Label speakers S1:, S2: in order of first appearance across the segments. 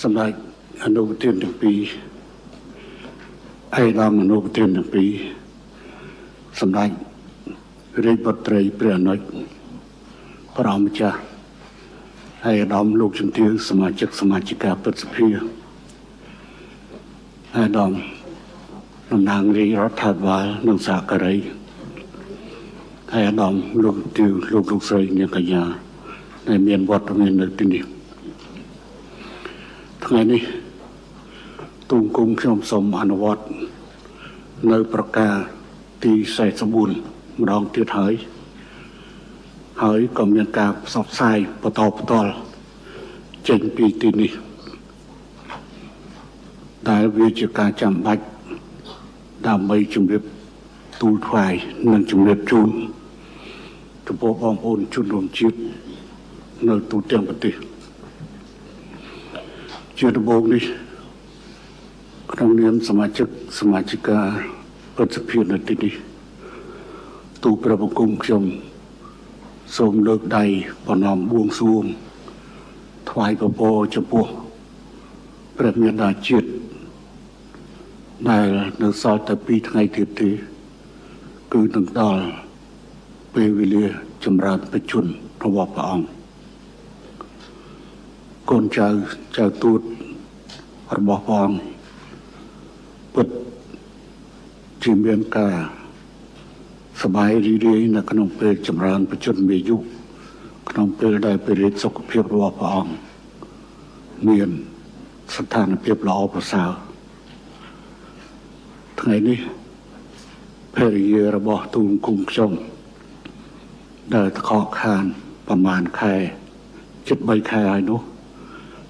S1: សម្ដេចអនុប្រធានទាំងពីរឯកឧត្តមអនុប្រធានទាំងពីរសម្ដេចរាជបុត្រីព្រះអនុជព្រះអង្គម្ចាស់ឯកឧត្តមលោកជំទាវសមាជិកសមាជិកាព្រឹទ្ធសភាឯកឧត្តមតំណាងរាជរដ្ឋាភិបាលនិងសហការីឯកឧត្តមលោកជំទាវលោកលោកស្រីនាងកញ្ញាដែលមានវត្តមាននៅទីនេះថ្ងៃនេះទូលគុំខ្ញុំសូមអនុវត្តនៅប្រការទី44ម្ដងទៀតហើយហើយក៏មានការផ្សព្វផ្សាយបន្តផ្ទាល់ចេញពីទីនេះដែលវាជាការចាំបាច់ដើម្បីជម្រាបទូលថ្វាយនិងជម្រាបជូនចំពោះបងប្អូនជនរួមជាតិនៅទូទាំងប្រទេសជាដំបូងនេះក្នុងនាមសមាជិកសមាជិកាព្រឹទ្ធសភានៅទីនេះទូលព្រះបង្គំខ្ញុំសូមលើកដៃប្រណម្យបួងសួងថ្វាយពរចំពោះព្រះមាតាជាតិដែលនៅសល់តែ2ថ្ងៃទៀតទេគឺនឹងដល់ពេលវេលាចម្រើនបច្ចុប្បន្នរបស់ព្រះអង្គកូនចៅចៅទូតរបស់ព្រះអង្គពិតជាមានការសប្បាយរីករាយនៅក្នុងពេលចម្រើនបច្ចុប្បន្នមាយុក្នុងពេលដែលព្រះរាជសុខភាពរបស់ព្រះអង្គមានស្ថានភាពល្អប្រសើរថ្ងៃនេះភរិយារបស់ទូលគុំខ្ញុំដែលតកខានប្រមាណខែជិត3ខែហើយនោះ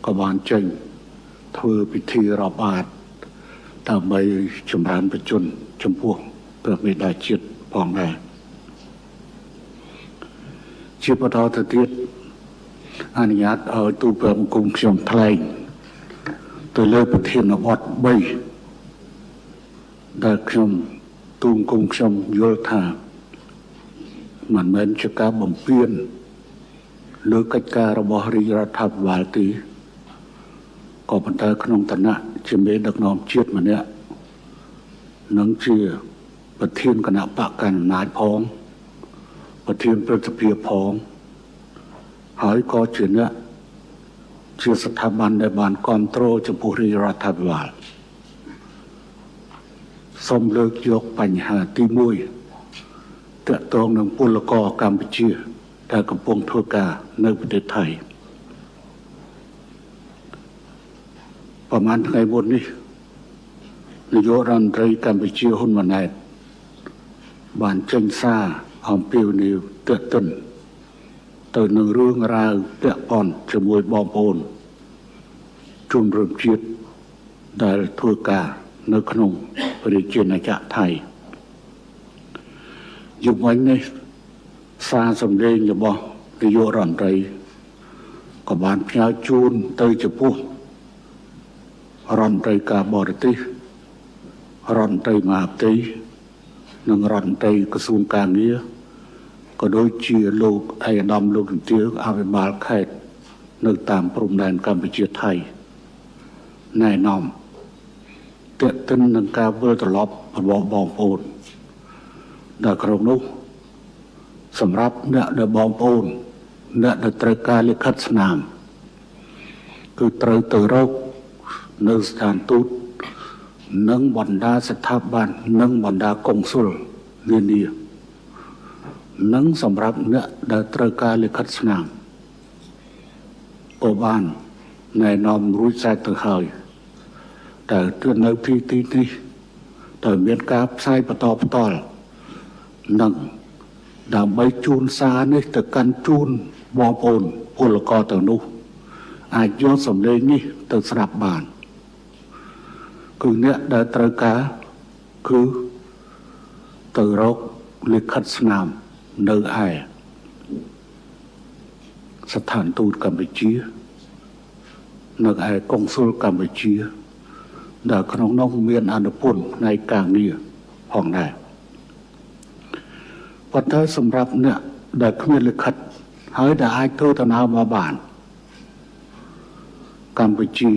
S1: ក៏បានចេញធ្វើពិធីរាប់បាតដើម្បីចម្រើនបច្ចុប្បន្នចំពោះព្រះមេដាជាតិផងដែរជាបន្តទៅទៀតអនុញ្ញាតឲ្យទូលព្រះបង្គំខ្ញុំថ្លែងទៅលើប្រធានបទ3ដែលខ្ញុំទូលគុំខ្ញុំយល់ថាមិនមែនជាការបំពានលើកិច្ចការរបស់រាជរដ្ឋាភិបាលទេក៏ប៉ុន្តែក្នុងឋានៈជាមេដឹកនាំជាតិម្នាក់និងជាប្រធានគណៈបកកណ្ដាលអំណាចផងប្រធានព្រឹទ្ធសភាផងហើយក៏ជាអ្នកជាស្ថាប័នដែលបានគ្រប់គ្រងចំពោះរាជរដ្ឋាភិបាលសូមលើកយកបញ្ហាទី1ទាក់ទងនឹងពលករកម្ពុជាដែលកំពុងធ្វើការនៅប្រទេសថៃប្រហែលថ្ងៃមុននេះនាយករដ្ឋមន្ត្រីកម្ពុជាហ៊ុនម៉ាណែតបានចេញសារអំពាវនាវទាក់ទិនទៅនឹងរឿងរ៉ាវពាក់ព័ន្ធជាមួយបងប្អូនជនរួមជាតិដែលធ្វើការនៅក្នុងប្រជាណាចក្រថៃយុវវិញនេះសារសម្លេងរបស់នាយករដ្ឋមន្ត្រីក៏បានផ្ញើជូនទៅចំពោះរដ្ឋមន្ត្រីការបរទេសរដ្ឋមន្ត្រីមហាផ្ទៃនិងរដ្ឋមន្ត្រីក្រសួងការងារក៏ដូចជាលោកឯកឧត្តមលោកជំទាវអភិបាលខេត្តនៅតាមព្រំដែនកម្ពុជាថៃណែនាំទាក់ទិននឹងការវិលត្រឡប់របស់បងប្អូនដែលក្នុងនោះសម្រាប់អ្នកដែលបងប្អូនអ្នកដែលត្រូវការលិខិតស្នាមគឺត្រូវទៅរកនៅស្ថានទូតនិងបណ្ដាស្ថាប័ននិងបណ្ដាកុងស៊ុលនានានិងសម្រាប់អ្នកដែលត្រូវការលិខិតស្នាមក៏បានណែនាំរួចស្រេចទៅហើយតែទោះនៅទីនេះត្រូវមានការផ្សាយបន្តផ្ទាល់និងដើម្បីជូនសារនេះទៅកាន់ជូនបងប្អូនពលករទាំងនោះអាចយកសម្លេងនេះទៅស្ដាប់បានគឺអ្នកដែលត្រូវការគឺទៅរកលិខិតស្នាមនៅឯស្ថានទូតកម្ពុជានៅឯកុងស៊ុលកម្ពុជាដែលក្នុងនោះមានអនុពន្ធផ្នែកការងារផងដែរប៉ុន្តែសម្រាប់អ្នកដែលគ្មានលិខិតហើយដែលអាចធ្វើដំណើរមកបាន កម្ពុជា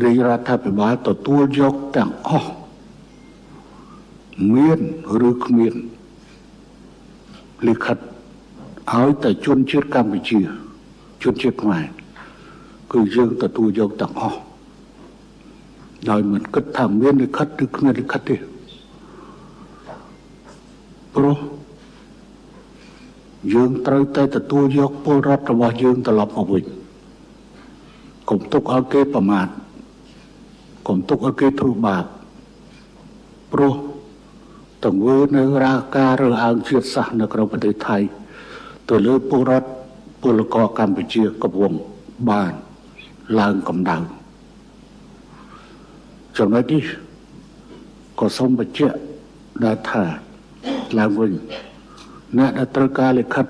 S1: រាជរដ្ឋាភិបាលទទួលយកទាំងអស់មានឬគ្មានលិខិតឲ្យតែជនជាតិកម្ពុជាជនជាតិខ្មែរគឺយើងទទួលយកទាំងអស់ដោយមិនគិតថាមានលិខិតឬគ្មានលិខិតទេព្រោះយើងត្រូវតែទទួលយកពលរដ្ឋរបស់យើងត្រឡប់មកវិញកុំទុកឲ្យគេប្រមាថកុំទុកឲ្យគេធ្វើបាបព្រោះទង្វើនៅរាការរើសអើងជាតិសាសន៍នៅក្នុងប្រទេសថៃទៅលើពលរដ្ឋពលករកម្ពុជាកំពុងបានឡើងកម្ដៅចំណុចនេះក៏សូមបញ្ជាក់ដែរថាឡើងវិញអ្នកដែលត្រូវការលិខិត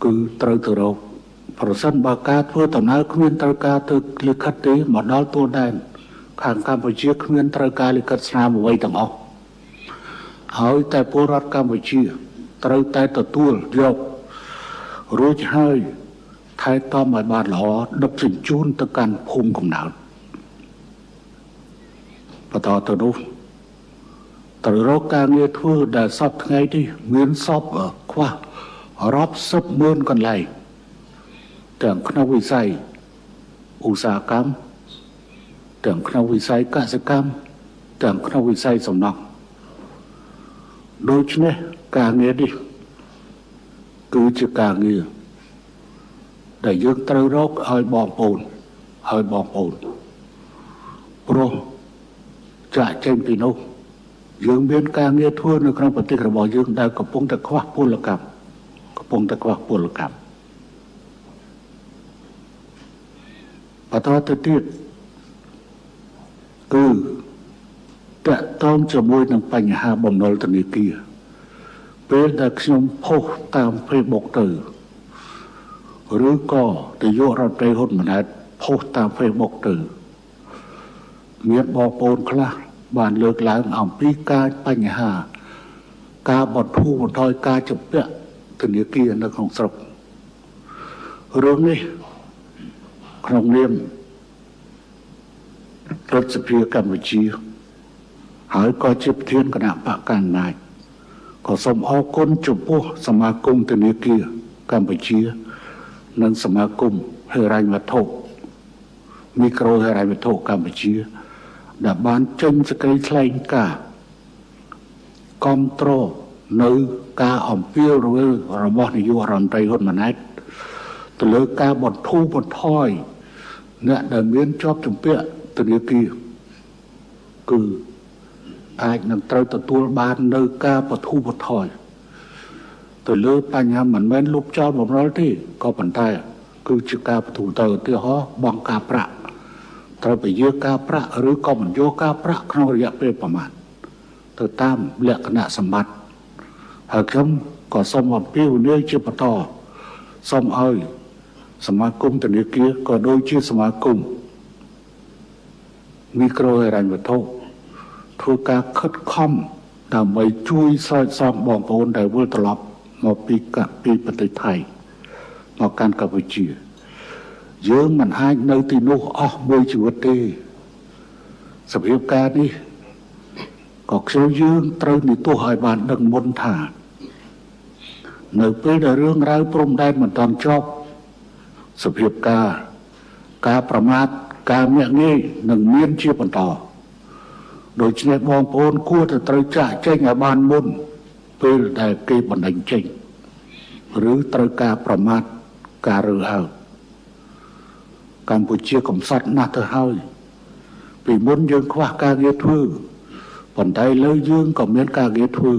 S1: គឺត្រូវទៅរកប្រសិនបើការធ្វើដំណើរគ្មានត្រូវការធ្វើលិខិតទេមកដល់ទួលដែនខាងកម្ពុជាគ្មានត្រូវការលិខិតស្នាមអ្វីទាំងអស់ហើយតែពលរដ្ឋកម្ពុជាត្រូវតែទទួលយករួចហើយថែទាំឲ្យបានល្អដឹកជញ្ជូនទៅកាន់ភូមិកំណើតបន្តទៅនោះត្រូវរកការងារធ្វើដែលសពថ្ងៃនេះមានសពខ្វះរាប់សិបម៉ឺនកន្លែងទាំងក្នុងវិស័យឧស្សាហកម្មទាំងក្នុងវិស័យកសិកម្មទាំងក្នុងវិស័យសំណង់ដូច្នេះការងារនេះគឺជាការងារដែលយើងត្រូវរកឲ្យបងប្អូនព្រោះចាក់ចេញពីនោះយើងមានការងារធ្វើនៅក្នុងប្រទេសរបស់យើងដែលកំពុងតែខ្វះពលកម្មបន្តទៅទៀតគឺតាក់ទងជាមួយនឹងបញ្ហាបំណុលធនាគារពេលដែលខ្ញុំផុសតាម Facebook ទៅឬក៏នាយករដ្ឋមន្ត្រីហ៊ុនម៉ាណែតផុសតាម Facebook ទៅមានបងប្អូនខ្លះបានលើកឡើងអំពីការបញ្ហាការបន្ធូរបន្ថយការជំពាក់ធនាគារនៅក្នុងស្រុករឿងនេះក្នុងនាមរដ្ឋសភាកម្ពុជាហើយក៏ជាប្រធានគណៈបក្សកណ្ដាលអំណាចក៏សូមអរគុណចំពោះសមាគមធនាគារកម្ពុជានិងសមាគមហិរញ្ញវត្ថុមីក្រូហិរញ្ញវត្ថុកម្ពុជាដែលបានចេញសេចក្តីថ្លែងការណ៍គាំទ្រនៅការអំពាវនាវរបស់នាយករដ្ឋមន្ត្រីហ៊ុនម៉ាណែតទៅលើការបន្ធូរបន្ថយអ្នកដែលមានជាប់ជំពាក់ធនាគារគឺអាចនឹងត្រូវទទួលបាននៅការបន្ធូរបន្ថយទៅលើបញ្ហាមិនមែនលុបចោលបំណុលទេក៏ប៉ុន្តែគឺជាការបន្ធូរទៅឧទាហរណ៍បង់ការប្រាក់ត្រូវពយាការប្រាក់ឬក៏មិនយកការប្រាក់ក្នុងរយៈពេលប្រមាណទៅតាមលក្ខណៈសម្បត្តិហើយខ្ញុំក៏សូមអំពាវនាវជាបន្តសូមឲ្យសមាគមធនាគារក៏ដូចជាសមាគមមីក្រូហិរញ្ញវត្ថុធ្វើការខិតខំដើម្បីជួយស្រោចស្រង់បងប្អូនដែលវិលត្រឡប់មកពីប្រទេសថៃមកកាន់កម្ពុជាយើងមិនអាចនៅទីនោះអស់មួយជីវិតទេសភាពការនេះក៏ខ្ញុំយើងត្រូវនិទាសឲ្យបានដឹងមុនថានៅពេលដែលរឿងរ៉ាវព្រំដែនមិនទាន់ចប់សភាពការការប្រមាថការមាក់ងាយនឹងមានជាបន្តដូច្នេះបងប្អូនគួរតែត្រូវចាក់ចេញឲ្យបានមុនពេលដែលគេបណ្ដេញចេញឬត្រូវការប្រមាថការរើសអើងកម្ពុជាកំសត់ណាស់ទៅហើយពីមុនយើងខ្វះការងារធ្វើប៉ុន្តែលើយើងក៏មានការងារធ្វើ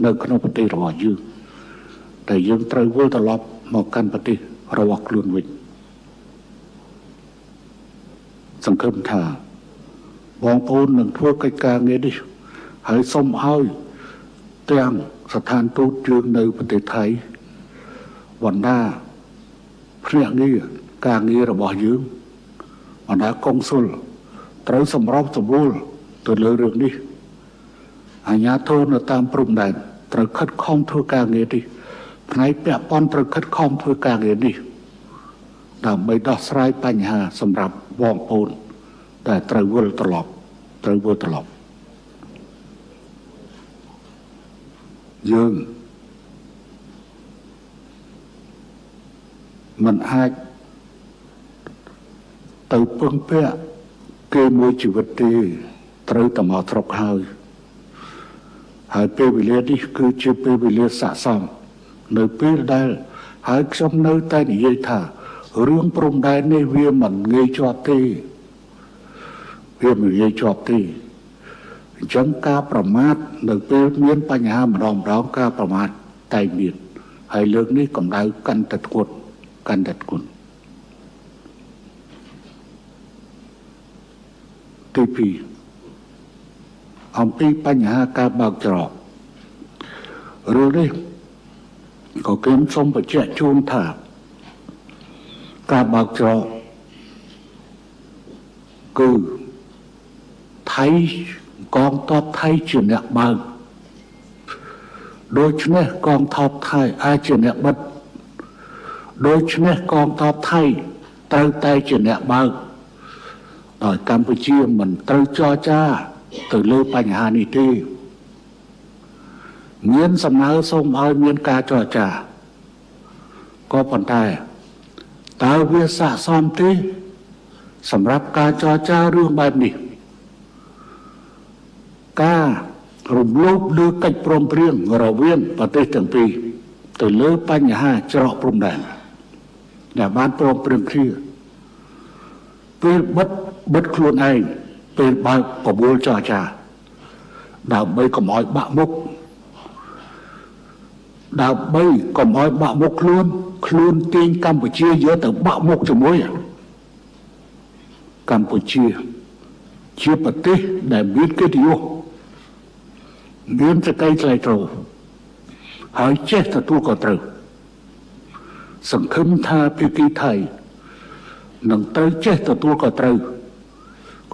S1: នៅក្នុងប្រទេសរបស់យើងតែយើងត្រូវវិលត្រឡប់មកកាន់ប្រទេសរបស់ខ្លួនវិញសង្ឃឹមថាបងប្អូននឹងធ្វើកិច្ចការងារនេះហើយសូមឲ្យទាំងស្ថានទូតយើងនៅប្រទេសថៃបណ្ដាភ្នាក់ងារការងាររបស់យើងបណ្ដាកុងស៊ុលត្រូវសម្របសម្រួលទៅលើរឿងនេះអាជ្ញាធរនៅតាមព្រំដែនត្រូវខិតខំធ្វើការងារនេះផ្នែកពាក់ព័ន្ធត្រូវខិតខំធ្វើការងារនេះ ដើម្បីដោះស្រាយបញ្ហាសម្រាប់បងប្អូនដែលត្រូវវិលត្រឡប់ត្រូវវិលត្រឡប់យើងមិនអាចទៅពឹងពាក់គេមួយជីវិតទេត្រូវតែមកស្រុកហើយហើយពេលវេលានេះគឺជាពេលវេលាស័ក្តិសមនៅពេលដែលហើយខ្ញុំនៅតែនិយាយថារឿងព្រំដែននេះវាមិនងាយជាប់ទេវាមិនងាយជាប់ទេអញ្ចឹងការប្រមាថនៅពេលមានបញ្ហាម្ដងម្ដងការប្រមាថតែមានហើយលើកនេះកម្ដៅកាន់តែធ្ងន់កាន់តែធ្ងន់ទី2អំពីបញ្ហាការបើកច្រករឿងនេះក៏ខ្ញុំសូមបញ្ជាក់ជូនថាការបើកច្រកគឺថៃកងទ័ពថៃជាអ្នកបើកដូច្នេះកងទ័ពថៃអាចជាអ្នកបិទដូច្នេះកងទ័ពថៃត្រូវតែជាអ្នកបើកដោយកម្ពុជាមិនត្រូវចរចាទៅលើបញ្ហានេះទេមានសំណើសូមឲ្យមានការចរចាក៏ប៉ុន្តែតើវាស័ក្តិសមទេសម្រាប់ការចរចារឿងបែបនេះការរំលោភលើកិច្ចព្រមព្រៀងរវាងប្រទេសទាំងពីរទៅលើបញ្ហាច្រកព្រំដែនដែលបានព្រមព្រៀងគ្នាពេលបិទខ្លួនឯងពេលបើកបបួលចរចាដើម្បីកុំឲ្យបាក់មុខដើម្បីកុំឲ្យបាក់មុខខ្លួនខ្លួនទាញកម្ពុជាយកទៅបាក់មុខជាមួយកម្ពុជាជាប្រទេសដែលមានកិត្តិយសមានសេចក្តីថ្លៃថ្នូរហើយចេះទទួលខុសត្រូវសង្ឃឹមថាភាគីថៃនឹងត្រូវចេះទទួលខុសត្រូវ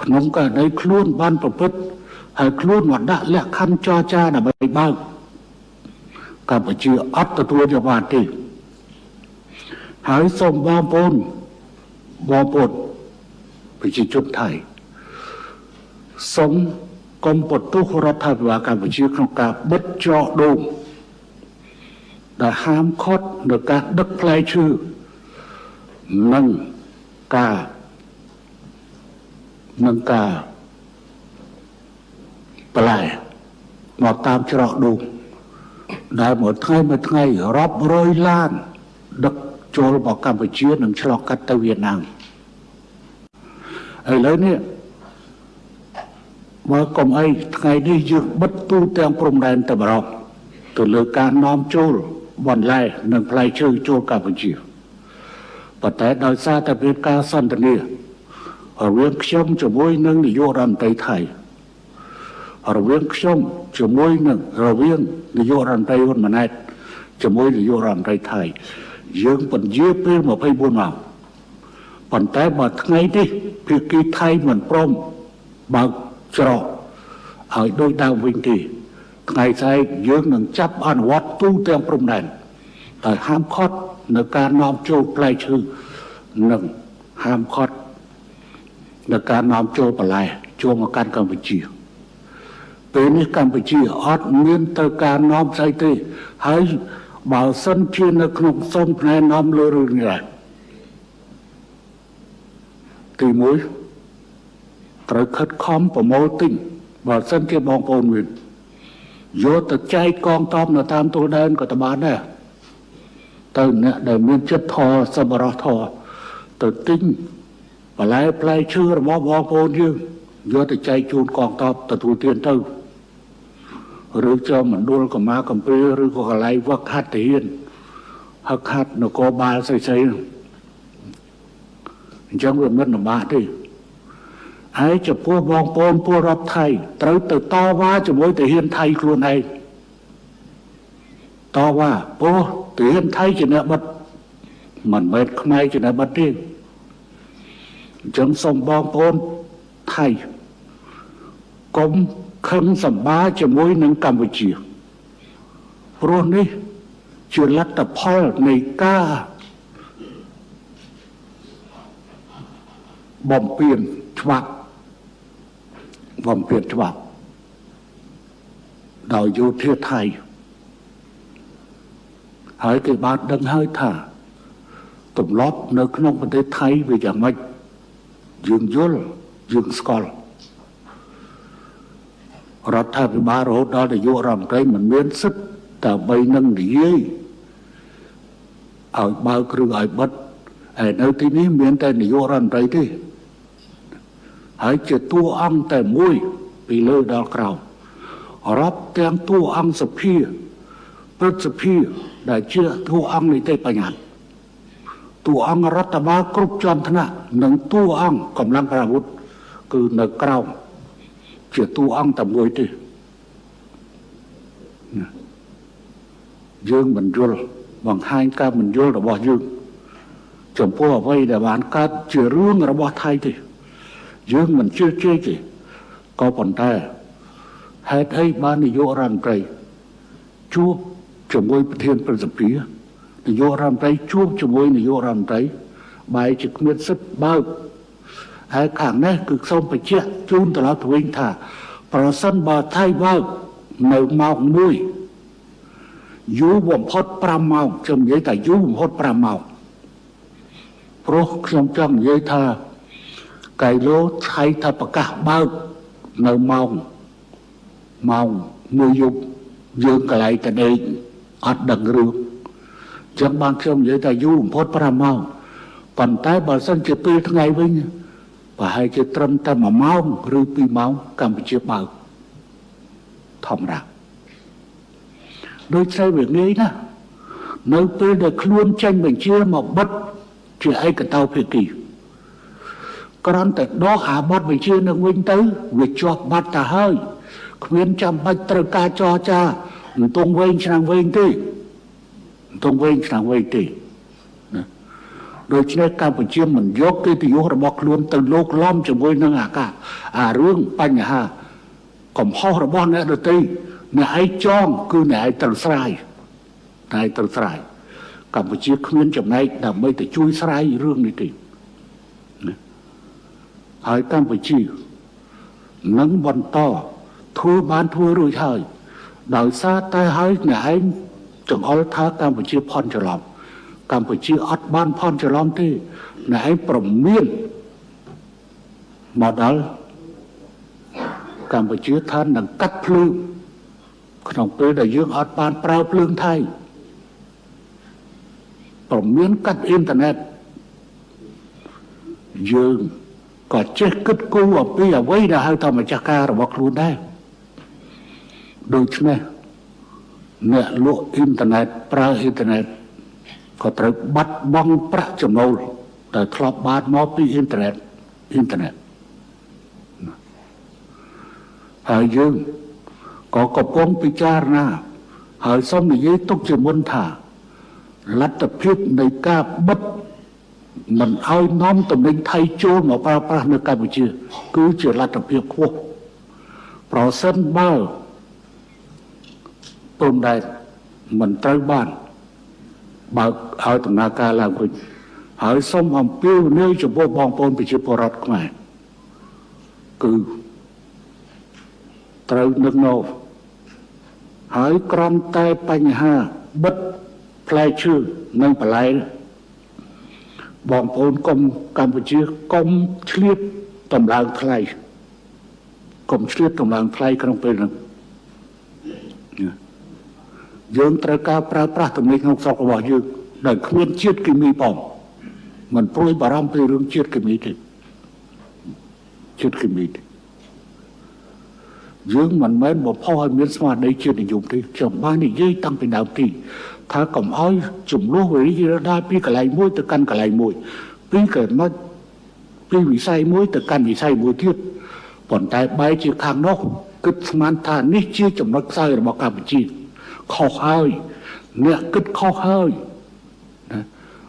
S1: ក្នុងករណីខ្លួនបានប្រព្រឹត្តហើយខ្លួនមកដាក់លក្ខខណ្ឌចរចាដើម្បីបើកកម្ពុជាអត់ទទួលយកបានទេហើយសូមបងប្អូនប្រជាជនថៃសូមកុំបន្ទោសរដ្ឋាភិបាលកម្ពុជាក្នុងការបិទច្រកដូងដែលហាមឃាត់នៅការដឹកផ្លែឈើនិងការបន្លែមកតាមច្រកដូងដែលមួយថ្ងៃរាប់រយឡានដឹកចូលមកកម្ពុជានិងឆ្លងកាត់ទៅវៀតណាមឥឡូវនេះបើកុំអីថ្ងៃនេះយើងបិទទូទាំងព្រំដែនតែម្ដងទៅលើការនាំចូលបន្លែនិងផ្លែឈើចូលកម្ពុជាប៉ុន្តែដោយសារតែមានការសន្ទនារវាងខ្ញុំជាមួយនឹងនាយករដ្ឋមន្ត្រីថៃរវាងខ្ញុំជាមួយនឹងរវាងនាយករដ្ឋមន្ត្រីហ៊ុនម៉ាណែតជាមួយនាយករដ្ឋមន្ត្រីថៃយើងពន្យាពេល24ម៉ោងប៉ុន្តែបើថ្ងៃនេះភាគីថៃមិនព្រមបើកច្រកឲ្យដូចដើមវិញទេថ្ងៃស្អែកយើងនឹងចាប់អនុវត្តទូទាំងព្រំដែនដោយហាមឃាត់នៅការនាំចូលផ្លែឈើនិងហាមឃាត់នៅការនាំចូលបន្លែចូលមកកាន់កម្ពុជាពេលនេះកម្ពុជាអត់មានត្រូវការនាំស្អីទេហើយបើសិនជានៅក្នុងសូមផ្នែកនាំលើរឿងនេះទី1ត្រូវខិតខំប្រមូលទិញបើសិនជាបងប្អូនមានយកទៅចែកកងទ័ពនៅតាមទូលដែនក៏ទៅបានដែរទៅអ្នកដែលមានចិត្តធម៌សប្បុរសធម៌ទៅទិញបន្លែផ្លែឈើរបស់បងប្អូនយើងយកទៅចែកជូនកងទ័ពទទួលទានទៅឬចូលមណ្ឌលកម្មាកម្ព្រាឬក៏កន្លែងវឹកហាត់ទាហានហឹកហាត់នគរបាលស្អីៗអញ្ចឹងវាមិនលំបាកទេហើយចំពោះបងប្អូនពលរដ្ឋថៃត្រូវទៅតវ៉ាជាមួយទាហានថៃខ្លួនឯងតវ៉ាព្រោះទាហានថៃជាអ្នកបិទមិនមែនខ្មែរជាអ្នកបិទទេអញ្ចឹងសូមបងប្អូនថៃកុំខឹងសម្បាជាមួយនឹងកម្ពុជាព្រោះនេះជាលទ្ធផលនៃការ បំពេញច្បាប់បំពេញច្បាប់ដោយយោធាថៃហើយគេបានដឹងហើយថាទម្លាប់នៅក្នុងប្រទេសថៃវាយ៉ាងម៉េចយើងយល់យើងស្គាល់រដ្ឋាភិបាលរហូតដល់នាយករដ្ឋមន្ត្រីមិនមានសិទ្ធិដើម្បីនឹងនិយាយឲ្យបើកឬឲ្យបិទហើយនៅទីនេះមានតែនាយករដ្ឋមន្ត្រីទេហើយជាតួអង្គតែមួយពីលើដល់ក្រោមរាប់ទាំងតួអង្គសភាព្រឹទ្ធសភាដែលជាតួអង្គនីតិបញ្ញត្តិតួអង្គរដ្ឋបាលគ្រប់ជាន់ថ្នាក់និងតួអង្គកម្លាំងប្រដាប់អាវុធគឺនៅក្រោមជាតួអង្គតែមួយទេយើងមិនយល់បង្ហាញការមិនយល់របស់យើងចំពោះអ្វីដែលបានកើតជារឿងរបស់ថៃទេយើងមិនជឿជែកទេក៏ប៉ុន្តែហេតុអីបាននាយករដ្ឋមន្ត្រីជួបជាមួយប្រធានព្រឹទ្ធសភានាយករដ្ឋមន្ត្រីជួបជាមួយនាយករដ្ឋមន្ត្រីបែរជាគ្មានសិទ្ធិបើកហើយខាងនេះគឺសូមបញ្ជាក់ជូនត្រឡប់ទៅវិញថាប្រសិនបើថៃបើកនៅម៉ោង1យូរបំផុត5ម៉ោងខ្ញុំនិយាយថាយូរបំផុត5ម៉ោងព្រោះខ្ញុំចង់និយាយថាកៃឡូថៃថាប្រកាសបើកនៅម៉ោងមួយយប់យើងកន្លែងតដេកអត់ដឹងរឿងចឹងបានខ្ញុំនិយាយថាយូរបំផុត5ម៉ោងប៉ុន្តែបើសិនជាពេលថ្ងៃវិញប្រហែលជាត្រឹមតែ1ម៉ោងឬ2ម៉ោងកម្ពុជាបើកធម្មតាដូច្នេះវាងាយណាស់នៅពេលដែលខ្លួនចេញបញ្ជាមកបិទជាឯកតោភាគីគ្រាន់តែដកអាបទបញ្ជានឹងវិញទៅវាជាប់បាត់ទៅហើយគ្មានចាំបាច់ត្រូវការចរចាមិនទងវែងឆ្នាំវែងទេមិនទងវែងឆ្នាំវែងទេណាដូច្នេះកម្ពុជាមិនយកកិត្តិយសរបស់ខ្លួនទៅលោកឡំជាមួយនឹងអាការអារឿងបញ្ហាកំហុសរបស់អ្នកដទៃអ្នកឯងចងគឺអ្នកឯងត្រូវស្រាយតែត្រូវស្រាយកម្ពុជាគ្មានចំណែកដើម្បីទៅជួយស្រាយរឿងនេះទេណាហើយកម្ពុជានឹងបន្តធ្វើបានធ្វើរួចហើយដោយសារតែហើយអ្នកឯងចង្អុលថាកម្ពុជាផន់ច្រឡំកម្ពុជាអត់បានផន់ច្រឡំទេអ្នកឯងប្រមានមកដល់កម្ពុជាថានឹងកាត់ភ្លើងក្នុងពេលដែលយើងអត់បានប្រើភ្លើងថៃប្រមានកាត់អ៊ីនធឺណិតយើងក៏ចេះគិតគូរអំពីអ្វីដែលហៅថាម្ចាស់ការរបស់ខ្លួនដែរដូច្នេះអ្នកលក់អ៊ីនធឺណិតប្រើអ៊ីនធឺណិតក៏ត្រូវបាត់បង់ប្រាក់ចំណូលដែលធ្លាប់បានមកពីអ៊ីនធឺណិតហើយយើងក៏កំពុងពិចារណាហើយសូមនិយាយទុកជាមុនថាលទ្ធភាពនៃការបិទមិនឲ្យនាំទំនិញថៃចូលមកប្រើប្រាស់នៅកម្ពុជាគឺជាលទ្ធភាពខ្ពស់ប្រសិនបើព្រំដែនមិនត្រូវបានបើកឲ្យដំណើរការឡើងវិញហើយសូមអំពាវនាវចំពោះបងប្អូនប្រជាពលរដ្ឋខ្មែរគឺត្រូវនឹកណោហើយគ្រាន់តែបញ្ហាបិទផ្លែឈើនិងបន្លែបងប្អូនកុំកម្ពុជាកុំឆ្លៀតតម្លើងថ្លៃកុំឆ្លៀតតម្លើងថ្លៃក្នុងពេលនេះយើងត្រូវការប្រើប្រាស់ទំនិញក្នុងស្រុករបស់យើងដែលគ្មានជាតិគីមីផងមិនព្រួយបារម្ភពីរឿងជាតិគីមីទេជាតិគីមីទេយើងមិនមែនបំផុសឲ្យមានស្មារតីជាតិនិយមទេខ្ញុំបាននិយាយតាំងពីដើមទីថាកុំឲ្យចំនួនវិរិយដល់ពីកន្លែងមួយទៅកាន់កន្លែងមួយពីកន្លែងពីវិស័យមួយទៅកាន់វិស័យមួយទៀតប៉ុន្តែបែរជាខាងនោះគិតស្មានថានេះជាចំណុចខ្សោយរបស់កម្ពុជាខុសហើយអ្នកគិតខុសហើយណា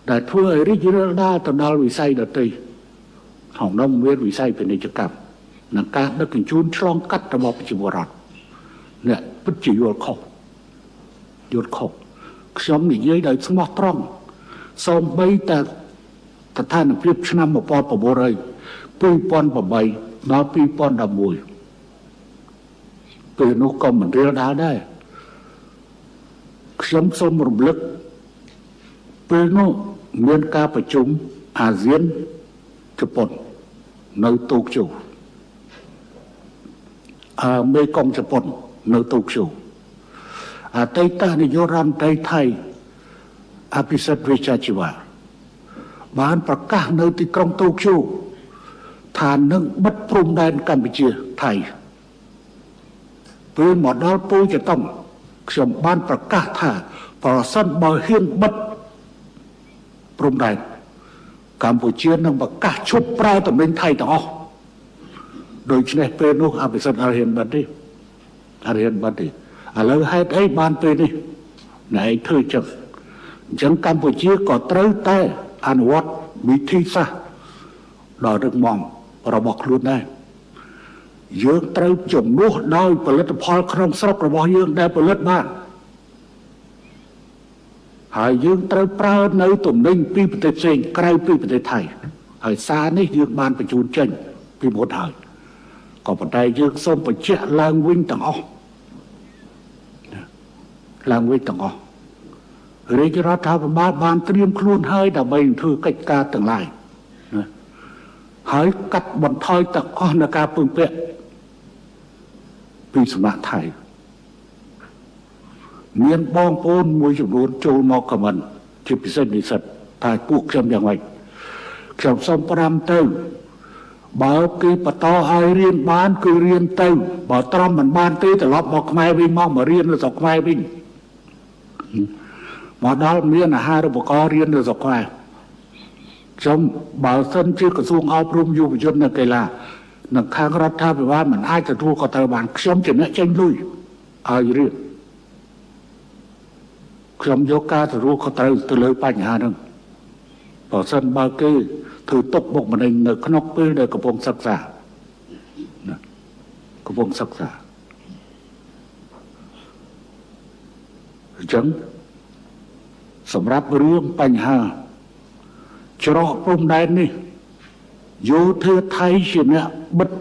S1: ដែលធ្វើឲ្យរីករាលដាលទៅដល់វិស័យដទៃក្នុងនោះមានវិស័យពាណិជ្ជកម្មនិងការដឹកជញ្ជូនឆ្លងកាត់របស់ប្រជាពលរដ្ឋអ្នកពិតជាយល់ខុសយល់ខុសខ្ញុំនិយាយដោយស្មោះត្រង់សូម្បីតែស្ថានភាពឆ្នាំ1900 2008ដល់2011ពេលនោះក៏មិនរៀលដាលដែរខ្ញុំសូមរំលឹកពេលនោះមានការប្រជុំអាស៊ានជប៉ុននៅតូក្យូមេកុងជប៉ុននៅតូក្យូអតីតនាយករដ្ឋមន្ត្រីថៃអភិសិទ្ធវិជ្ជាជីវៈបានប្រកាសនៅទីក្រុងតូក្យូថានឹងបិទព្រំដែនកម្ពុជាថៃពេលមកដល់ពូជតុងខ្ញុំបានប្រកាសថាប្រសិនបើហ៊ានបិទព្រំដែនកម្ពុជានឹងប្រកាសឈប់ប្រើតំណែងថៃទាំងអស់ដូច្នេះពេលនោះអភិសិទ្ធអត់ហ៊ានបិទទេអត់ហ៊ានបិទទេឥឡូវហេតុអីបានពេលនេះណែឯងធ្វើចឹងអញ្ចឹងកម្ពុជាក៏ត្រូវតែអនុវត្តវិធីសាស្ត្រដ៏រឹងមាំរបស់ខ្លួនដែរយើងត្រូវជំនួសដោយផលិតផលក្នុងស្រុករបស់យើងដែលផលិតបានហើយយើងត្រូវប្រើនៅទំនិញពីប្រទេសផ្សេងក្រៅពីប្រទេសថៃហើយសារនេះយើងបានបញ្ជូនចេញពីមុនហើយក៏ប៉ុន្តែយើងសូមបញ្ជាក់ឡើងវិញទាំងអស់ឡើងវិញទាំងអស់រាជរដ្ឋាភិបាលបានត្រៀមខ្លួនហើយដើម្បីធ្វើកិច្ចការទាំងឡាយណាហើយកាត់បន្ថយទាំងអស់នៅការពឹងពាក់ពីសំណាក់ថៃមានបងប្អូនមួយចំនួនចូលមកខមមិនជាពិសេសនិស្សិតថាពួកខ្ញុំយ៉ាងម៉េចខ្ញុំសូមប្រាំទៅបើគេបន្តឲ្យរៀនបានគឺរៀនទៅបើទ្រាំមិនបានទេត្រឡប់មកខ្មែរវិញមករៀននៅស្រុកខ្មែរវិញមកដល់មានអាហារូបករណ៍រៀននៅស្រុកខ្មែរខ្ញុំបើសិនជាក្រសួងអប់រំយុវជននិងកីឡានិងខាងរដ្ឋាភិបាលមិនអាចទទួលក៏ត្រូវបានខ្ញុំជាអ្នកចេញលុយឲ្យរៀនខ្ញុំយកការទទួលខុសត្រូវទៅលើបញ្ហាហ្នឹងបើសិនបើគេធ្វើទុកបុកម្នេញនៅក្នុងពេលដែលកំពុងសិក្សាណាកំពុងសិក្សាអញ្ចឹងសម្រាប់រឿងបញ្ហាច្រកព្រំដែននេះយោធាថៃជាអ្នកបិទ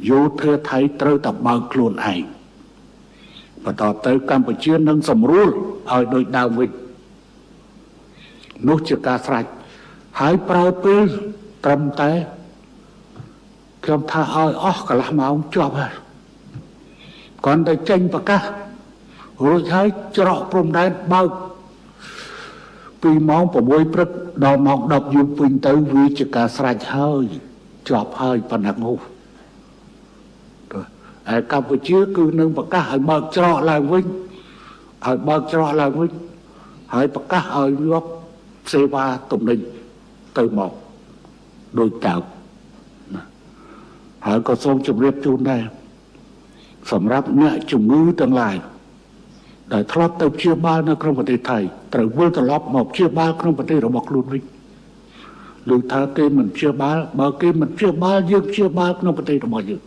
S1: យោធាថៃត្រូវតែបើកខ្លួនឯងបន្តទៅកម្ពុជានឹងសម្រួលឲ្យដូចដើមវិញនោះជាការស្រេចហើយប្រើពេលត្រឹមតែខ្ញុំថាឲ្យអស់កន្លះម៉ោងជាប់ហើយគ្រាន់តែចេញប្រកាសរួចហើយច្រកព្រំដែនបើកពីម៉ោង6ព្រឹកដល់ម៉ោង10យប់វិញទៅវាជាការស្រេចហើយជាប់ហើយប៉ុណ្ណឹងហូហើយកម្ពុជាគឺនឹងប្រកាសឲ្យបើកច្រកឡើងវិញឲ្យបើកច្រកឡើងវិញហើយប្រកាសឲ្យយកសេវាទំនិញទៅមកដូចដើមណាហើយក៏សូមជម្រាបជូនដែរសម្រាប់អ្នកជំងឺទាំងឡាយដែលធ្លាប់ទៅព្យាបាលនៅក្នុងប្រទេសថៃត្រូវវិលត្រឡប់មកព្យាបាលក្នុងប្រទេសរបស់ខ្លួនវិញឬថាគេមិនព្យាបាលបើគេមិនព្យាបាលយើងព្យាបាលក្នុងប្រទេសរបស់យើង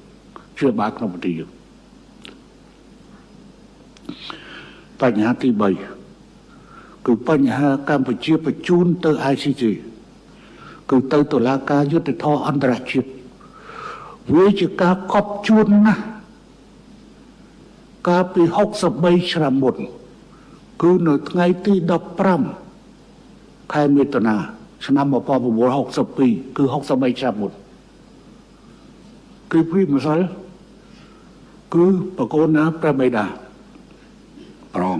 S1: ព្យាបាលក្នុងប្រទេសយើងបញ្ហាទី3គឺបញ្ហាកម្ពុជាបញ្ជូនទៅ ICJ គឺទៅតុលាការយុត្តិធម៌អន្តរជាតិវាជាការកប់ជួនណាស់កាលពី63ឆ្នាំមុនគឺនៅថ្ងៃទី15ខែមិថុនាឆ្នាំ1962គឺ63ឆ្នាំមុនគឺពីម្សិលគឺប្រកូនណាព្រះបិតាប្រង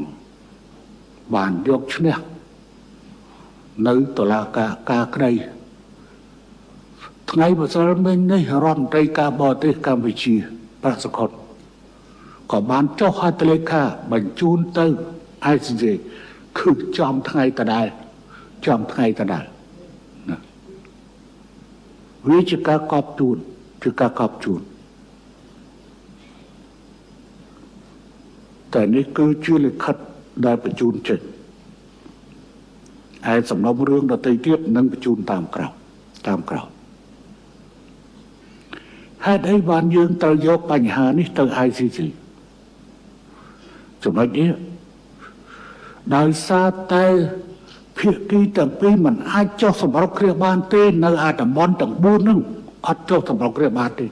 S1: បានយកឈ្នះនៅតុលាការការក្តីថ្ងៃម្សិលមិញនេះរដ្ឋមន្ត្រីការបរទេសកម្ពុជាប្រាក់សុខុនក៏បានចុះហត្ថលេខាបញ្ជូនទៅ ICJ គឺចំថ្ងៃដដែលចំថ្ងៃដដែលណាវាជាការកប់ជួនជាការកប់ជួនតែនេះគឺជាលិខិតដែលបញ្ជូនចេញហើយសំណុំរឿងដទៃទៀតនឹងបញ្ជូនតាមក្រោយតាមក្រោយហេតុអីបានយើងត្រូវយកបញ្ហានេះទៅ ICC ចំណុចនេះដោយសារតែភាគីទាំងពីរមិនអាចចុះសម្រុកគ្នាបានទេនៅអាតំបន់ទាំង4ហ្នឹង អត់ចុះសម្រុងគ្នាបានទេ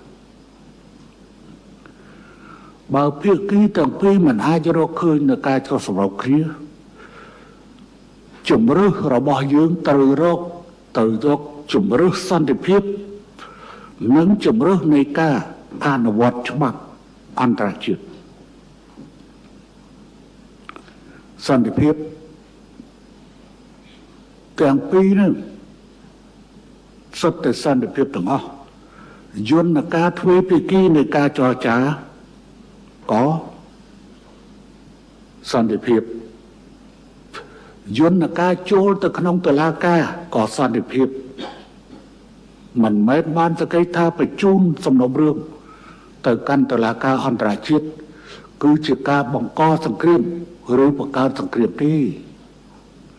S1: បើភាគីទាំងពីរមិនអាចរកឃើញនៅការចុះសម្រុងគ្នាជំរើសរបស់យើងត្រូវរកទៅរកជំរើសសន្តិភាពនិងជំរើសនៃការអនុវត្តច្បាប់អន្តរជាតិសន្តិភាពទាំងពីរនេះសុទ្ធតែសន្តិភាពទាំងអស់យន្តការទ្វេភាគីនៃការចរចាក៏សន្តិភាពយន្តការចូលទៅក្នុងតុលាការក៏សន្តិភាពមិនមែនបានសក្តិថាបញ្ជូនសំណុំរឿងទៅកាន់តុលាការអន្តរជាតិគឺជាការបង្កសង្គ្រាមឬបង្កើតសង្គ្រាមទេ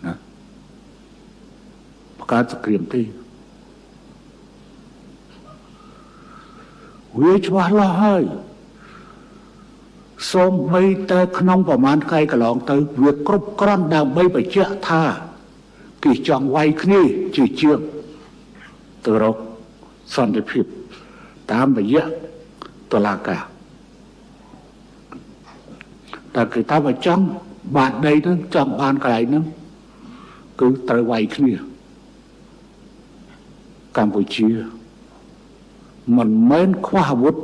S1: ណាបង្កើតសង្គ្រាមទេវាច្បាស់លាស់ហើយសូម្បីតែក្នុងប្រមាណថ្ងៃកន្លងទៅវាគ្រប់គ្រាន់ដើម្បីបញ្ជាក់ថាគេចង់វាយគ្នាជាជាងទៅរកសន្តិភាពតាមរយៈតុលាការតែគេថាបើចង់បានដីហ្នឹងចង់បានកន្លែងហ្នឹងគឺត្រូវវាយគ្នាកម្ពុជាមិនមែនខ្វះអាវុធ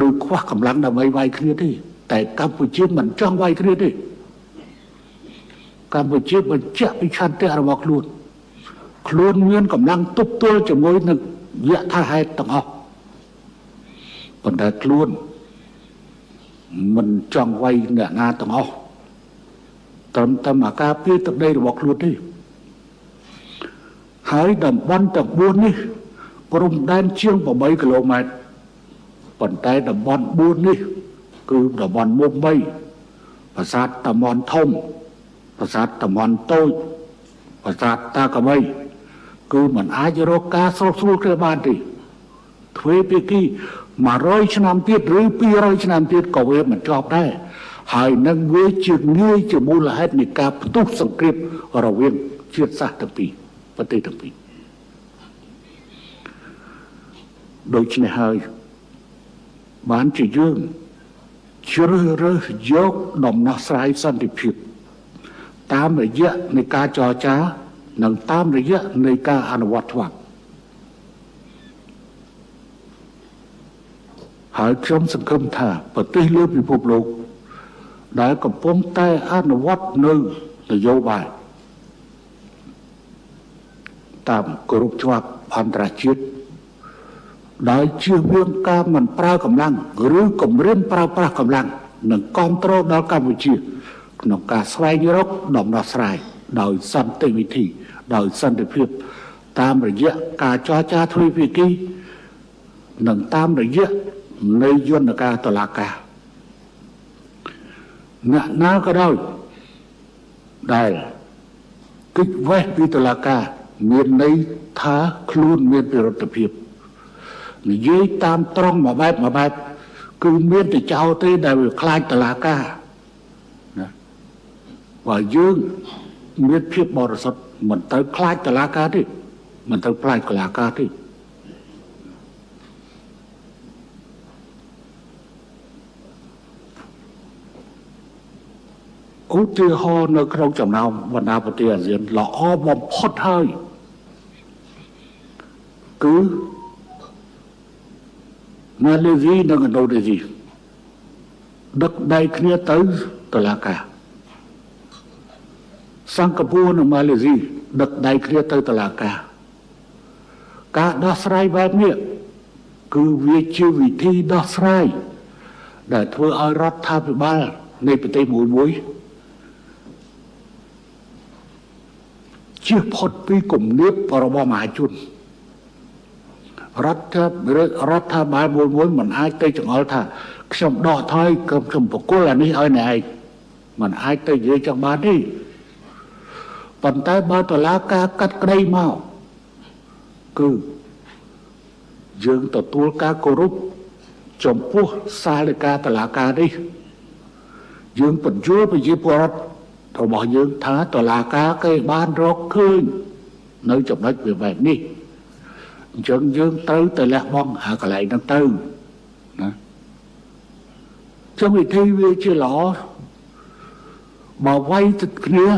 S1: ឬខ្វះកម្លាំងដើម្បីវាយគ្នាទេតែកម្ពុជាមិនចង់វាយគ្នាទេកម្ពុជាបញ្ជាក់ពីឆន្ទៈរបស់ខ្លួនខ្លួនមានកម្លាំងទប់ទល់ជាមួយនឹងយថាហេតុទាំងអស់ប៉ុន្តែខ្លួនមិនចង់វាយអ្នកណាទាំងអស់ត្រឹមតែមកការពារទឹកដីរបស់ខ្លួនទេហើយតំបន់ទាំង4នេះព្រំដែនជាង8គីឡូម៉ែត្រប៉ុន្តែតំបន់4នេះគឺតំបន់មុំ3ប្រាសាទតំបន់ធំប្រាសាទតំបន់តូចប្រាសាទតាកមីគឺមិនអាចរកការស្រុះស្រួលគ្នាបានទេទ្វេភាគី100ឆ្នាំទៀតឬ200ឆ្នាំទៀតក៏វាមិនចប់ដែរហើយនឹងវាជាងាយជាមូលហេតុនៃការផ្ទុះសង្គ្រាមរវាងជាតិសាសន៍ទាំងពីរប្រទេសទាំងពីរដូច្នេះហើយបានជាយើងជ្រើសរើសយកដំណោះស្រាយសន្តិភាពតាមរយៈនៃការចរចានិងតាមរយៈនៃការអនុវត្តច្បាប់ហើយខ្ញុំសង្ឃឹមថាប្រទេសលើពិភពលោកដែលកំពុងតែអនុវត្តនៅនយោបាយតាមគោរពច្បាប់អន្តរជាតិដោយជៀសវាងការមិនប្រើកម្លាំងឬគំរាមប្រើប្រាស់កម្លាំងនិងគ្រប់គ្រងដល់កម្ពុជាក្នុងការស្វែងរកដំណោះស្រាយដោយសន្តិវិធីដោយសន្តិភាពតាមរយៈការចរចាទ្វេភាគីនិងតាមរយៈនៃយន្តការតុលាការអ្នកណាក៏ដោយដែលគេចវេះពីតុលាការមានន័យថាខ្លួនមានពិរុទ្ធភាពនិយាយតាមត្រង់មួយបែបមួយបែបគឺមានតែចោលទេដែលវាខ្លាចតុលាការណាបើយើងមានភាពបរិសុទ្ធមិនត្រូវខ្លាចតុលាការទេមិនត្រូវខ្លាចតុលាការទេឧទាហរណ៍នៅក្នុងចំណោមបណ្ដាប្រទេសអាស៊ានល្អបំផុតហើយគឺម៉ាឡេស៊ីនិងឥណ្ឌូនេស៊ីដឹកដៃគ្នាទៅតុលាការសិង្ហបុរីនិងម៉ាឡេស៊ីដឹកដៃគ្នាទៅតុលាការការដោះស្រាយបែបនេះគឺវាជាវិធីដោះស្រាយដែលធ្វើឲ្យរដ្ឋាភិបាលនៃប្រទេសមួយមួយជៀសផុតពីគំនាបរបស់មហាជនរដ្ឋាភិបាលមួយមួយមិនអាចទៅចង្អុលថាខ្ញុំដកថយខ្ញុំប្រគល់អានេះឲ្យអ្នកឯងមិនអាចទៅនិយាយចង់បានទេប៉ុន្តែបើតុលាការកាត់ក្តីមកគឺយើងទទួលការគោរពចំពោះសាលដីកាតុលាការនេះយើងបញ្យល់ប្រជាពលរដ្ឋរបស់យើងថាតុលាការគេបានរកឃើញនៅចំណុចវាបែបនេះ អញ្ចឹងយើងត្រូវតែលះបង់អាកន្លែងហ្នឹងទៅណាចឹងវិធីវាជាល្អបើវាយទឹកគ្នា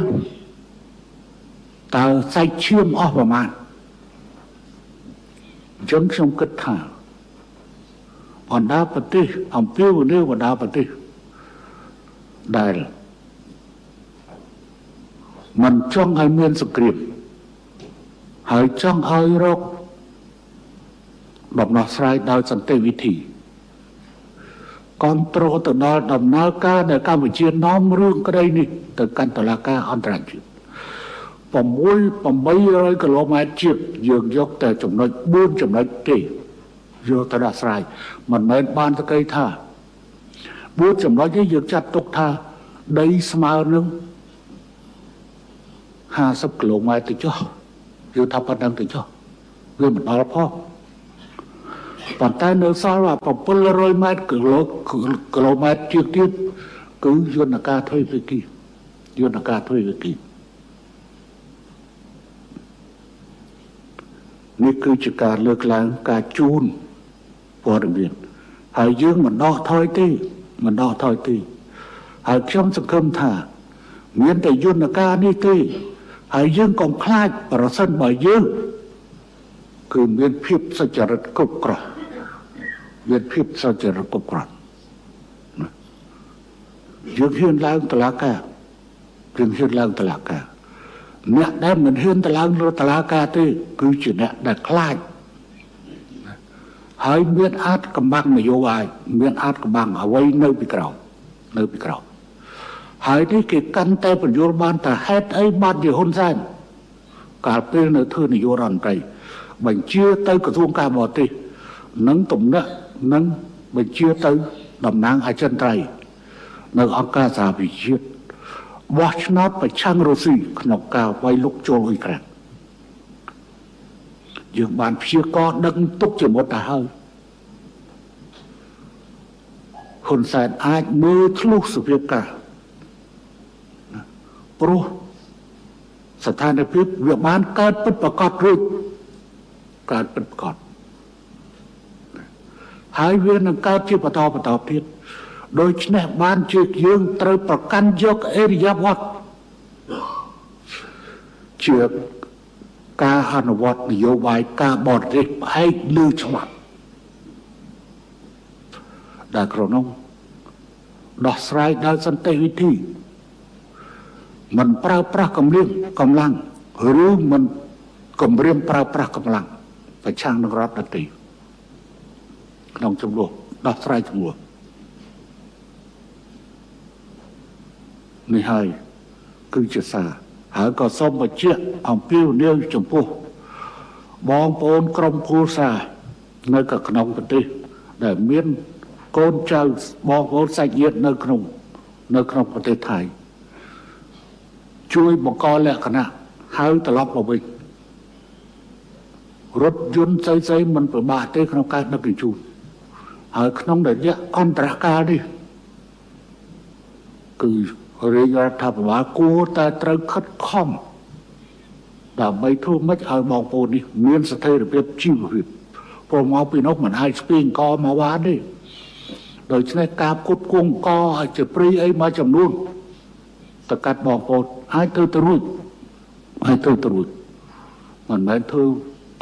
S1: តើសាច់ឈាមអស់ប្រមាណអញ្ចឹងខ្ញុំគិតថាបណ្ដាប្រទេសអំពាវនាវបណ្ដាប្រទេសដែលមិនចង់ឲ្យមានសង្គ្រាមហើយចង់ឲ្យរកដំណោះស្រាយដោយសន្តិវិធីគ្រប់គ្រងទៅដល់ដំណើរការដែលកម្ពុជានាំរឿងក្តីនេះទៅកាន់តុលាការអន្តរជាតិ6 800គីឡូម៉ែត្រជាងយើងយកតែចំណុច4ចំណុចទេយកទៅដោះស្រាយមិនមែនបានទៅគេថា4ចំណុចនេះយើងចាត់ទុកថាដីស្មើនឹង50គីឡូម៉ែត្រទៅចុះយើងថាប៉ុណ្្នឹងទៅចុះវាមិនដល់ផងប៉ុន្តែនៅសល់700ម៉ែត្រគីឡូម៉ែត្រជាងទៀតគឺយន្តការទ្វេភាគីយន្តការទ្វេភាគីនេះគឺជាការលើកឡើងការជូនព័ត៌មានហើយយើងមិនដកថយទេមិនដកថយទេហើយខ្ញុំសង្ឃឹមថាមានតែយន្តការនេះទេហើយយើងកុំខ្លាចប្រសិនបើយើងគឺមានភាពសុចរិតគ្រប់គ្រាន់មានភាពសុចរិតគ្រប់គ្រាន់យើងហ៊ានឡើងតុលាការយើងហ៊ានឡើងតុលាការអ្នកដែលមិនហ៊ានទៅឡើងលើតុលាការទេគឺជាអ្នកដែលខ្លាចហើយមានអាចកំបាំងនយោបាយមានអាចកំបាំងអ្វីនៅពីក្រោមនៅពីក្រោមហើយនេះគេកាន់តែបញ្យល់បានថាហេតុអីបានជាហ៊ុនសែនកាលពេលនៅធ្វើនាយករដ្ឋមន្ត្រីបញ្ជាទៅក្រសួងការបរទេសនិងទំនាក់និងបញ្ជាទៅតំណាងអចិន្ត្រៃយ៍នៅអង្គការសហប្រជាជាតិបោះឆ្នោតប្រឆាំងរុស្ស៊ីក្នុងការវាយលុកចូលអ៊ុយក្រែនយើងបានព្យាករដឹងទុកជាមុនទៅហើយហ៊ុនសែនអាចមើលធ្លុះសភាពការព្រោះស្ថានភាពវាបានកើតពិតប្រាកដរួចកើតពិតប្រាកដហើយវានឹងកើតជាបន្តបន្តទៀតដូច្នេះបានជាយើងត្រូវប្រកាន់យកអរិយាបថជាការអនុវត្តនយោបាយការបរទេសផ្អែកលើច្បាប់ដែលក្នុងនោះដោះស្រាយដោយសន្តិវិធីមិនប្រើប្រាស់កម្លាំងឬមិនគំរាមប្រើប្រាស់កម្លាំងប្រឆាំងនឹងរដ្ឋដទៃក្នុងចំនួនដោះស្រាយចំនួននេះហើយគឺជាសារហើយក៏សូមបញ្ជាក់អំពាវនាវចំពោះបងប្អូនក្រុមគ្រួសារនៅក្នុងប្រទេសដែលមានកូនចៅបងប្អូនសាច់ញាតិនៅក្នុងប្រទេសថៃជួយបង្កលក្ខណៈហៅត្រឡប់មកវិញរថយន្តស្អីៗមិនពិបាកទេក្នុងការដឹកជញ្ជូនហើយក្នុងរយៈអន្តរកាលនេះគឺរាជរដ្ឋាភិបាលគួរតែត្រូវខិតខំដើម្បីធ្វើម៉េចឲ្យបងប្អូននេះមានស្ថិរភាពជីវភាពព្រោះមកពីនោះមិនអាចស្ពាយអង្គមកបានទេដូច្នេះការផ្គត់ផ្គង់អង្គឲ្យជាព្រីអីមួយចំនួនទៅកាត់បងប្អូនអាចធ្វើទៅរួចអាចធ្វើទៅរួចមិនមែនធ្វើ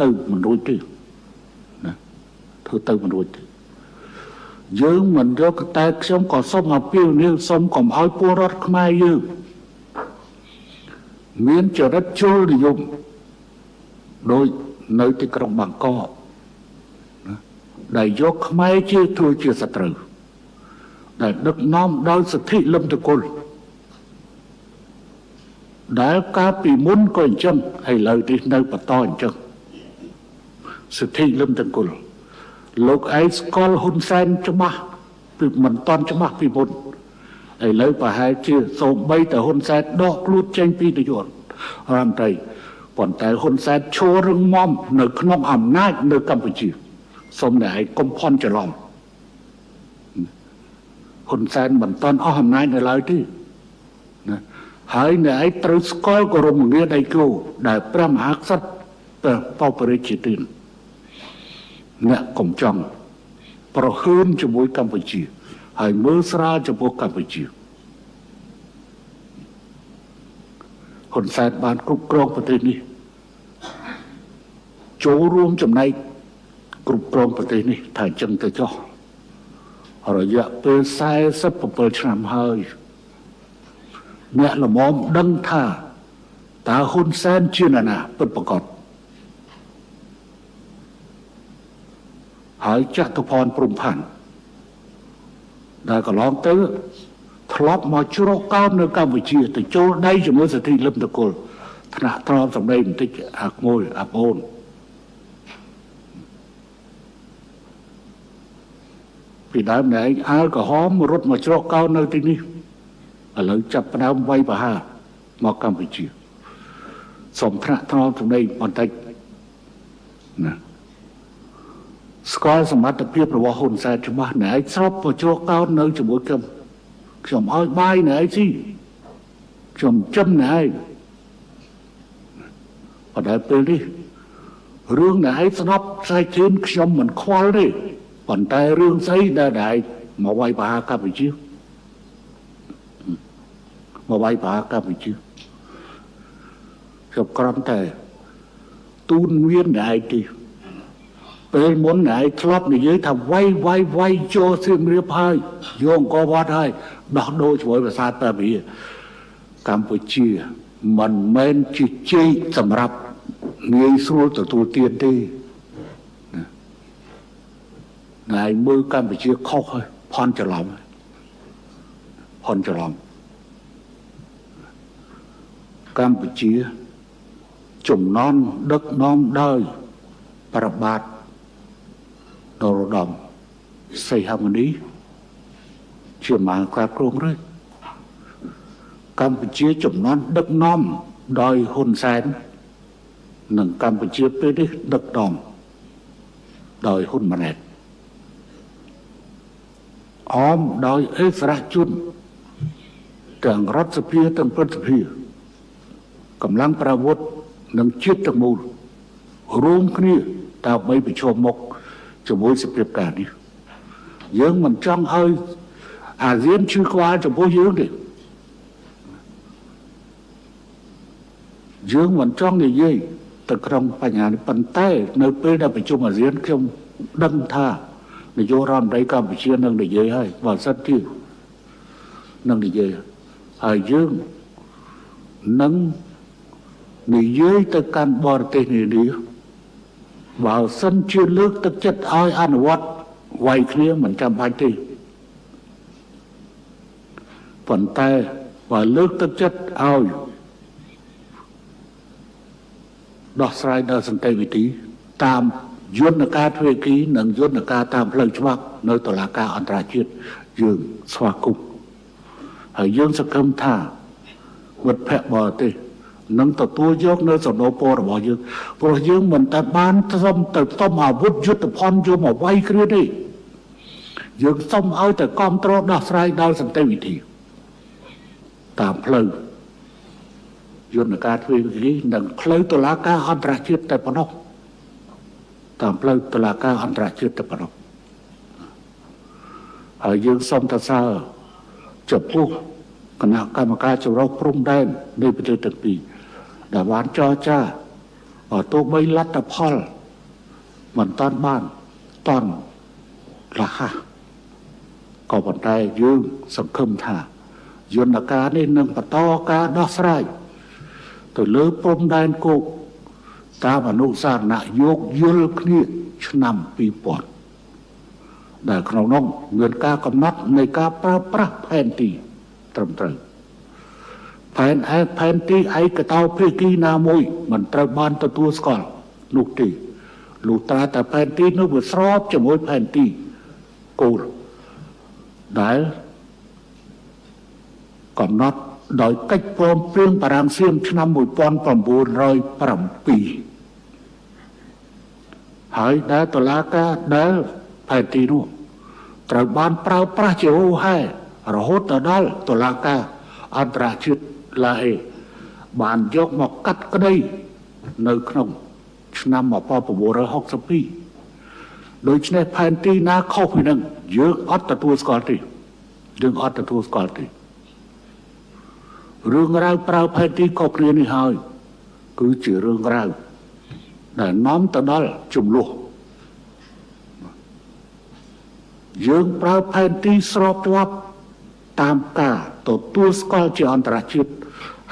S1: ទៅមិនរួចទេណាធ្វើទៅមិនរួចទេយើងមិនយកតែខ្ញុំក៏សូមអំពាវនាវសូមកុំឲ្យពលរដ្ឋខ្មែរយើងមានចរិតជលនិយមដូចនៅទីក្រុងបាងកកណាដែលយកខ្មែរជាធ្វើជាសត្រូវដែលដឹកនាំដោយសិទ្ធិលំតគុលដែលកាលពីមុនក៏អញ្ចឹងហើយឥឡូវនេះនៅបន្តអញ្ចឹងសិទ្ធិលំតគុលលោកឯងស្គាល់ហ៊ុនសែនច្បាស់ពីមិនតន់ច្បាស់ពីមុនឥឡូវប្រហែលជាសូម្បីតែហ៊ុនសែនដកខ្លួនចេញពីនាយករដ្ឋមន្ត្រីប៉ុន្តែហ៊ុនសែនឈររឹងមាំនៅក្នុងអំណាចនៅកម្ពុជាសូមអ្នកឯងកុំភ័ន្តច្រឡំហ៊ុនសែនមិនតន់អស់អំណាចនៅឡើយទេណាហើយអ្នកឯងត្រូវស្គាល់គោរមងារដៃគូដែលព្រះមហាក្សត្រព្រះបព្វរាជាទាន អ្នកកុំចង់ប្រហើនជាមួយកម្ពុជាហើយមើលស្រាលចំពោះកម្ពុជាហ៊ុនសែនបានគ្រប់គ្រងប្រទេសនេះចូលរួមចំណែកគ្រប់គ្រងប្រទេសនេះថាអញ្ចឹងទៅចុះរយៈពេល47ឆ្នាំហើយអ្នកល្មមដឹងថាតើហ៊ុនសែនជានរណាពិតប្រាកដហើយចតុភ័ណ្ឌព្រំផាន់ដែលកន្លងទៅធ្លាប់មកជ្រកកោននៅកម្ពុជាទៅចូលដៃជាមួយសទ្ធិលឹមតកុលថ្នាក់ត្រមសម្ដីបន្តិចអាក្មួយអាប្អូនពីដើមណែឯងអាល់កុហមរត់មកជ្រកកោននៅទីនេះឥឡូវចាប់ផ្ដើមវាយប្រហារមកកម្ពុជាសូមថ្នាក់ត្រមសម្ដីបន្តិចណាស្គាល់សមត្ថភាពរបស់ហ៊ុនសែនច្បាស់ណែឯងស្របមកជ្រកកោននៅជាមួយខ្ញុំខ្ញុំឲ្យបាយណែឯងស៊ីខ្ញុំចិញ្ចឹមណែឯងប៉ុន្តែពេលនេះរឿងណែឯងស្នប់ស្អែកជឿនខ្ញុំមិនខ្វល់ទេប៉ុន្តែរឿងស្អីដែលណែឯងមកវាយប្រហារកម្ពុជាមកវាយប្រហារកម្ពុជាខ្ញុំគ្រាន់តែទូនមានណែឯងទេពេលមុនណែឯងធ្លាប់និយាយថាវាយវាយវាយចូលសៀមរាបហើយយកអង្គរវត្តហើយដោះដូរជាមួយប្រាសាទព្រះវិហារកម្ពុជាមិនមែនជាជែកសម្រាប់ងាយស្រួលទទួលទានទេណែឯងមើលកម្ពុជាខុសហើយផន់ច្រឡំផន់ច្រឡំកម្ពុជាចំណន់ដឹកនាំដោយប្របាទនរោត្តមសីហមុនីជាមហាក្រាបគ្រងឬកម្ពុជាចំណន់ដឹកនាំដោយហ៊ុនសែននិងកម្ពុជាពេលនេះដឹកនាំដោយហ៊ុនម៉ាណែតអមដោយអិសរាជជនទាំងរដ្ឋសភាទាំងព្រឹទ្ធសភាកម្លាំងប្រវត្តិនិងជាតិទាំងមូលរួមគ្នាដើម្បីប្រឈមមុខជាមួយសភាពការនេះយើងមិនចង់ឲ្យអាស៊ានឈឺក្បាលចំពោះយើងទេយើងមិនចង់និយាយទៅក្នុងបញ្ហានេះប៉ុន្តែនៅពេលដែលប្រជុំអាស៊ានខ្ញុំដឹងថានាយករដ្ឋមន្ត្រីកម្ពុជានឹងនិយាយហើយបើសិនជានឹងនិយាយហើយយើងនឹងនិយាយទៅកាន់បរទេសនានាបើសិនជាលើកទឹកចិត្តឲ្យអនុវត្តវាយគ្នាមិនចាំបាច់ទេប៉ុន្តែបើលើកទឹកចិត្តឲ្យដោះស្រាយដោយសន្តិវិធីតាមយន្តការទ្វេភាគីនិងយន្តការតាមផ្លូវច្បាប់នៅតុលាការអន្តរជាតិយើងស្វាគមន៍ហើយយើងសង្ឃឹមថាមិត្តភក្តិបរទេសនឹងទទួលយកនៅសំណូមពររបស់យើងព្រោះយើងមិនតែបានសុំទៅសុំអាវុធយុទ្ធភ័ណ្ឌយកមកវាយគ្រាទេយើងសុំឲ្យតែគ្រប់គ្រងដោះស្រាយដោយសន្តិវិធីតាមផ្លូវយន្តការទ្វេភាគីនិងផ្លូវតុលាការអន្តរជាតិតែប៉ុណ្ណោះតាមផ្លូវតុលាការអន្តរជាតិតែប៉ុណ្ណោះហើយយើងសូមសរសើរចំពោះគណៈកម្មការចម្រុះព្រំដែននៃប្រទេសទាំងពីរដែលបានចរចាទោះបីលទ្ធផលមិនតាន់បានតាន់រហ័សក៏ប៉ុន្តែយើងសង្ឃឹមថាយន្តការនេះនឹងបន្តការដោះស្រាយទៅលើព្រំដែនគោកតាមអនុសារណៈយោគយល់គ្នាឆ្នាំ2000ដែលក្នុងនោះមានការកំណត់នៃការប្រើប្រាស់ផែនទីត្រឹមត្រូវផែនទីឯកតោភាគីណាមួយមិនត្រូវបានទទួលស្គាល់នោះទេលុះត្រាតែផែនទីនោះវាស្របជាមួយផែនទីគោលដែលកំណត់ដោយកិច្ចព្រមព្រៀងបារាំងសៀមឆ្នាំ1907ហើយដែលតុលាការដែលផែនទីនោះត្រូវបានប្រើប្រាស់ជាហូរហែរហូតដល់តុលាការអន្តរជាតិឡាអេបានយកមកកាត់ក្តីនៅក្នុងឆ្នាំ1962 ដូច្នេះផែនទីណាខុសពីនឹងយើងអត់ទទួលស្គាល់ទេយើងអត់ទទួលស្គាល់ទេរឿងរ៉ាវប្រើផែនទីខុសគ្នានេះហើយគឺជារឿងរ៉ាវដែលនាំទៅដល់ចំនួនយើងប្រើផែនទីស្របច្បាប់តាមការទទួលស្គាល់ជាអន្តរជាតិ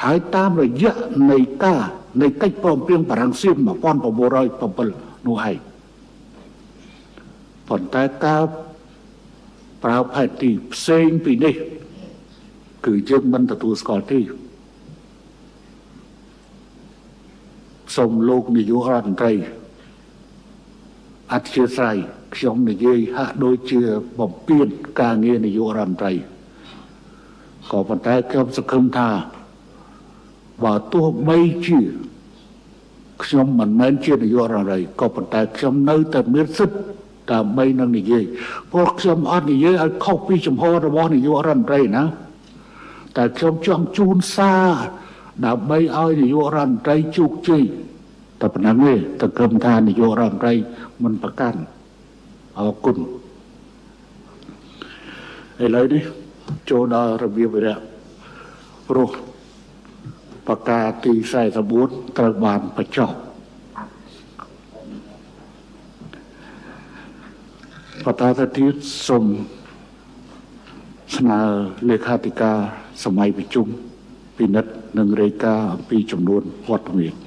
S1: ហើយតាមរយៈនៃការនៃកិច្ចព្រមព្រៀងបារាំងសៀម1907នោះឯងប៉ុន្តែការប្រើផែនទីផ្សេងពីនេះគឺយើងមិនទទួលស្គាល់ទេសូមលោកនាយករដ្ឋមន្ត្រីអធិស្ឋានខ្ញុំនិយាយហាក់ដូចជាបំពេញការងារនាយករដ្ឋមន្ត្រីក៏ប៉ុន្តែខ្ញុំសង្ឃឹមថាបើទោះបីជាខ្ញុំមិនមែនជានាយករដ្ឋមន្ត្រីក៏ប៉ុន្តែខ្ញុំនៅតែមានសិទ្ធិដើម្បីនឹងនិយាយព្រោះខ្ញុំអត់និយាយឲ្យខុសពីជំហររបស់នាយករដ្ឋមន្ត្រីណាតែខ្ញុំចង់ជូនសារដើម្បីឲ្យនាយករដ្ឋមន្ត្រីជោគជ័យតែប៉ុណ្ណឹងទេតើគឹមថានាយករដ្ឋមន្ត្រីមិនប្រកាន់អរគុណឥឡូវនេះចូលដល់របៀបវិរៈព្រោះប្រការទី44ត្រូវបានបញ្ចប់បន្តទៅទៀតសូមស្នើលេខាធិការសម័យប្រជុំពិនិត្យនិងរាយការណ៍អំពីចំនួនវត្តមាន